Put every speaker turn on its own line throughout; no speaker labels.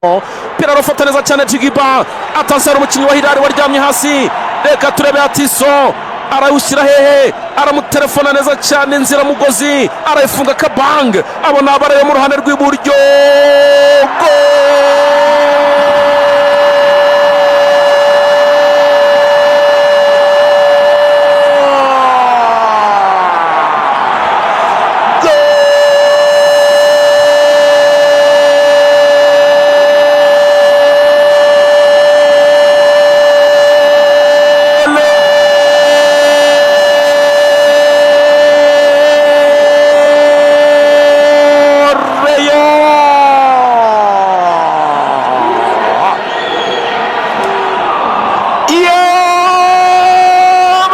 Umupira arafata neza cyane Jigiba. Attention, hari umukinnyi wa Hilal waryamye hasi. Reka turebe, Atiso arawushyira hehe? Aramutelefona neza cyane, inzira mugozi arayifunga. Kabang abona abarayo mu ruhande rw'iburyo.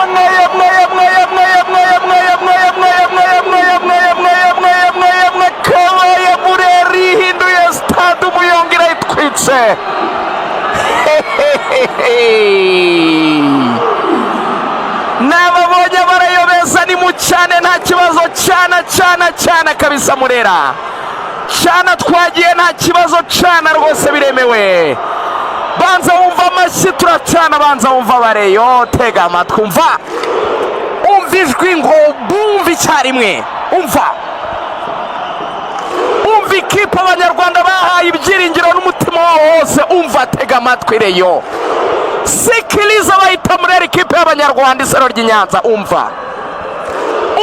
Yemwe, yemwe, yemwe, yemwe, yemwe, yemwe, yemwe, yemwe, yemwe, yemwe, yemwe, yemwe, yemwe, yemwe, yemwe! Kabaye Mureri ihinduye stade Umuyonga, irayitwitse. N'ababonye barayobeza ni mu cyane, nta kibazo. Cyana, cyana, cyana kabisa. Murera cyana, twagiye, nta kibazo. Cana rwose, biremewe. Banza wumva amashyi, turacana. Banza wumva bareyo, tega amatwi, umva, umva ijwi ngo bumve icyarimwe. Umva, umva ikipe Abanyarwanda bahaye ibyiringiro n'umutima wabo wose. Umva, tega amatwi, Rayon. Sikiliza, bayita Murera, ikipe y'Abanyarwanda, isaro ry'i Nyanza. Umva,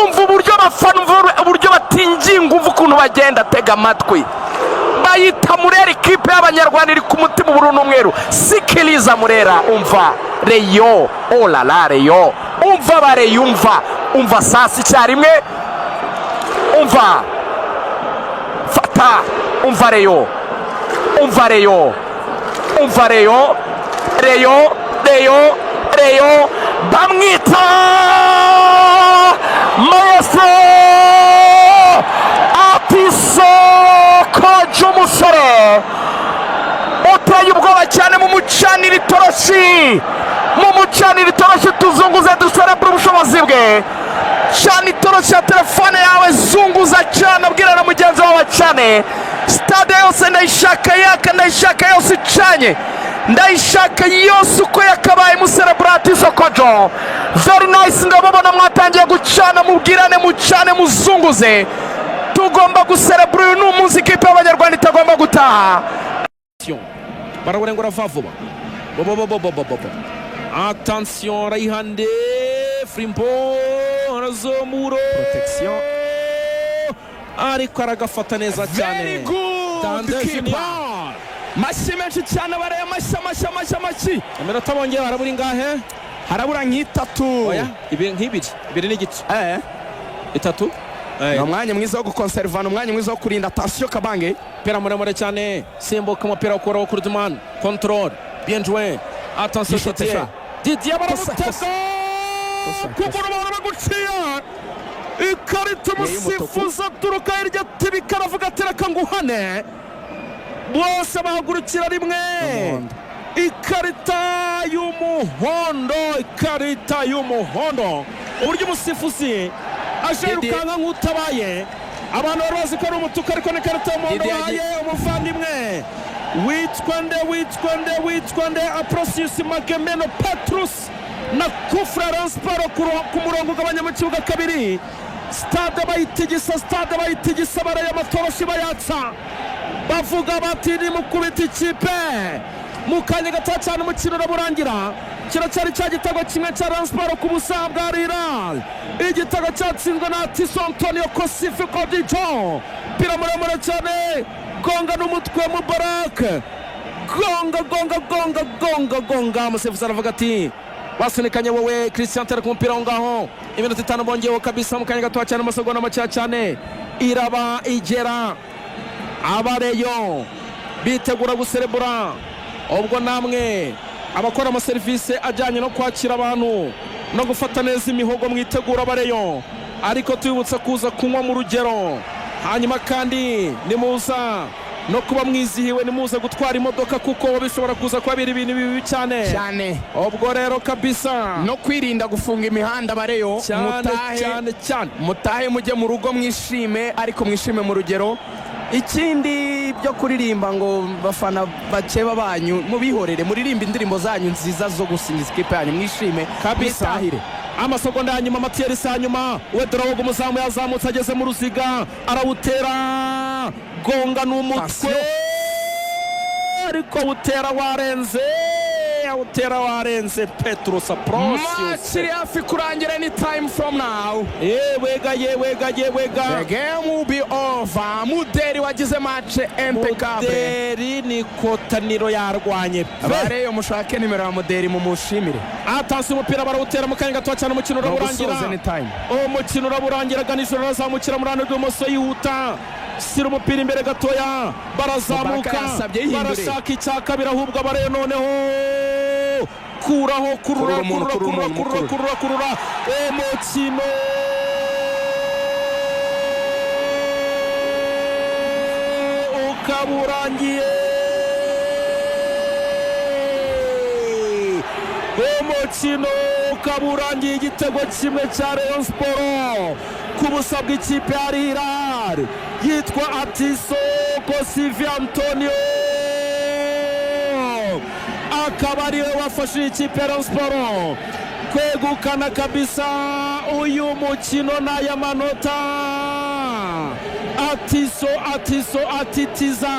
umva uburyo bafana, umva uburyo batinginga, umva ukuntu bagenda. Tega amatwi, bayita Murera, ikipe y'Abanyarwanda iri ku mutima, ubururu n'umweru. Sikiliza Murera, umva Rayon, olala Rayon, umva bareyo, umva, umva sasi icyarimwe, umva, fata, umva Rayon, umva Rayon, umva Rayon, Rayon, Rayon, Rayon. Bamwita maestro Atiso Koja, umusore uteye ubwoba cyane. Mu mucanira itoroshi, mu mucanira itoroshi, tuzunguze, duserebure ubushobozi bwe. Cana itoroshi ya telefone yawe, zunguza cyane, abwira na mugenzi wawe cyane. Stade yose ndayishaka yaka, ndayishaka yose icanye, ndayishaka yose uko yakabaye. Muserebura Atiso Kojo, very nice. Ndababona mwatangiye gucana, mubwirane, mucane, muzunguze. Tugomba guserebura, uyu ni umunsi ikipe y'Abanyarwanda itagomba gutaha.
Barawurengura vuba vuba. Bobobobobobobo, attention, arayihande Frimpo, arazamura.
Protection.
Ariko aragafata neza cyane.
Very good.
Dande
Keeper.
Junior.
Mashyi menshi cyane baraya, amashyi, amashyi, amashyi, amashyi.
Iminota bongeye harabura ingahe?
Harabura nk'itatu.
Oya, ibiri, nk'ibiri, ibiri n'igice. Itatu.
Ni umwanya mwiza wo gukonserva, ni umwanya mwiza wo kurinda attention, Kabange.
Umupira muremure cyane, simbuka, umupira ukuraho Kurudman, contrôle, bien joué, attention.
Yishote.
Didier.
Sha.
Didier.
Kosa,
Baramutega.
kosa. Kosa,
Kugura abantu baguciye ikarita.
Y'umutuku.
Umusifuzi aturuka hirya atibika, aravuga ati: "Reka nguhane." Bose bahagurukira rimwe.
Y'umuhondo.
Ikarita y'umuhondo, ikarita y'umuhondo. Uburyo umusifuzi aje
Didier.
yirukanka nk'utabaye, abantu bari bazi ko ari umutuku, ariko ni ikarita y'umuhondo.
Didier.
Bahaye umuvandimwe witwa nde, witwa nde, witwa nde? Aprosius Magemeno Petrus na kufra Rayon Sport ku murongo ugabanya mu kibuga kabiri. Stade bayitigisa, stade bayitigisa, baraya amatoroshi bayatsa, bavuga bati: "Nimukubita ikipe." Mu kanya gato cyane umukino uraburangira. Kiracyari cya gitego kimwe cya Rayon Sport ku busa bwa Hilal, igitego cyatsinzwe na Atiso Antonio Kosifi Kodijo. Umupira muremure cyane, gonga n'umutwe Mubarak, gonga, gonga, gonga, gonga, gonga. Umusifuzi aravuga ati: "Basunikanye wowe Christian." Tereka umupira aho ngaho. Iminota 5 bongeyeho kabisa mu kanya gato cyane, amasegonda makeya cyane iraba igera. Abareyo bitegura guserebura. Ubwo namwe abakora amaserivisi ajyanye no kwakira abantu no gufata neza imihogo, mwitegura abareyo, ariko tubibutsa kuza kunywa mu rugero. Hanyuma kandi nimuza no kuba mwizihiwe, nimuze gutwara imodoka, kuko bishobora kuza kuba biri ibintu bibi cyane.
Cyane.
Ubwo rero kabisa
no kwirinda gufunga imihanda, bareyo.
Cyane.
Mutahe.
Cyane cyane.
Mutahe, mujye mu rugo, mwishime, ariko mwishime mu rugero. Ikindi byo kuririmba ngo bafana bakeba banyu mubihorere, muririmbe indirimbo zanyu nziza zo gusingiza ikipe yanyu, mwishime,
Kabisa.
mwitahire.
Amasegonda ya nyuma, matiyerisi ya nyuma, Wedorogo umuzamu yazamutse ageze mu ruziga, arawutera, gonga n'umutwe.
Attention.
Ariko awutera warenze, awutera warenze Petrus
Match
Aprosius.
iri hafi kurangira, any time from now.
Yewega, yewega, yewega.
The game will be over. Muderi wagize match impeccable.
Muderi ni kotaniro, yarwanye pe.
Bareyo, mushake nimero ya Muderi mumushimire.
Atanze umupira, barawutera mu kanya gato cyane, umukino
Ni
uraburangira.
ugusoza, anytime.
Umukino uraburangira. Ganijoro arazamukira mu ruhande rw'ibumoso, yihuta, shyira umupira imbere gatoya, barazamuka.
Mubaraka yasabye yihindure.
Barashaka icya kabiri ahubwo abareyo noneho kuraho, kurura.
Kurura umuntu,
Kurura.
kurura
Kurura.
umuntu.
Kurura.
Kurura.
Kurura, kurura umukino. Ukaba urangiye, umukino ukaba urangiye, igitego kimwe cya Rayon Sport ku busa bw'ikipe ya Al Hilal, yitwa Atiso Kosivi Antonio, akaba ariwe wafashije ikipe ya Rayon Sport kwegukana kabisa uyu mukino n'aya manota. Atiso, Atiso atitiza,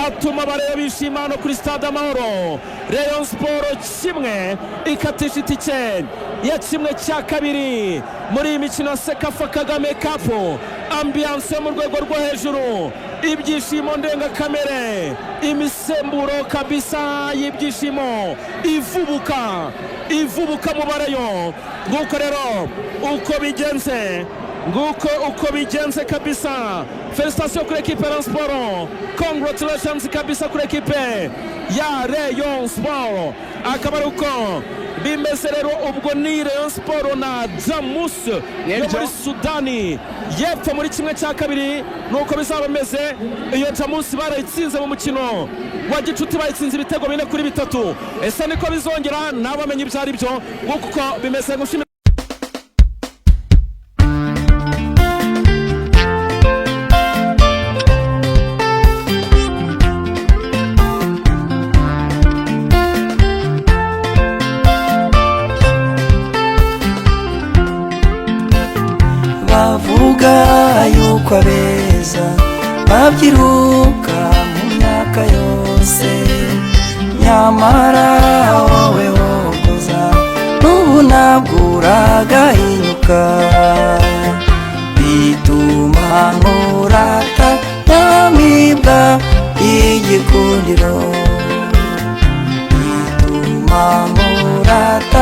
atuma abareba bishima hano kuri Stade Amahoro. Rayon Sport kimwe, ikatisha itike ya 1/2 muri iyi mikino ya CECAFA Kagame Cup. Ambiance yo mu rwego rwo hejuru, ibyishimo ndengakamere, imisemburo kabisa y'ibyishimo ivubuka, ivubuka mu bareyo. Nguko rero uko bigenze, nguko uko bigenze kabisa. Félicitations kuri ekipe ya Rayon Sport, congratulations kabisa kuri ekipe ya Rayon Sport. Akaba ari uko bimeze rero. Ubwo ni Rayon Sport na Jamus yo
Nibyo.
muri Sudani y'Epfo muri 1/2, nuko bizaba bimeze. Iyo Jamus barayitsinze mu mukino wa gicuti, bayitsinze ibitego 4-3. Ese niko bizongera? Nabo bamenye ibyo ari byo. Nguko uko bimeze. Gushimira.
Bavuga yuko abeza babyiruka mu myaka yose, nyamara wowe wogoza n'ubu ntabwo uragahinyuka, bituma nkurata nyamibwa y'igikundiro, bituma nkurata.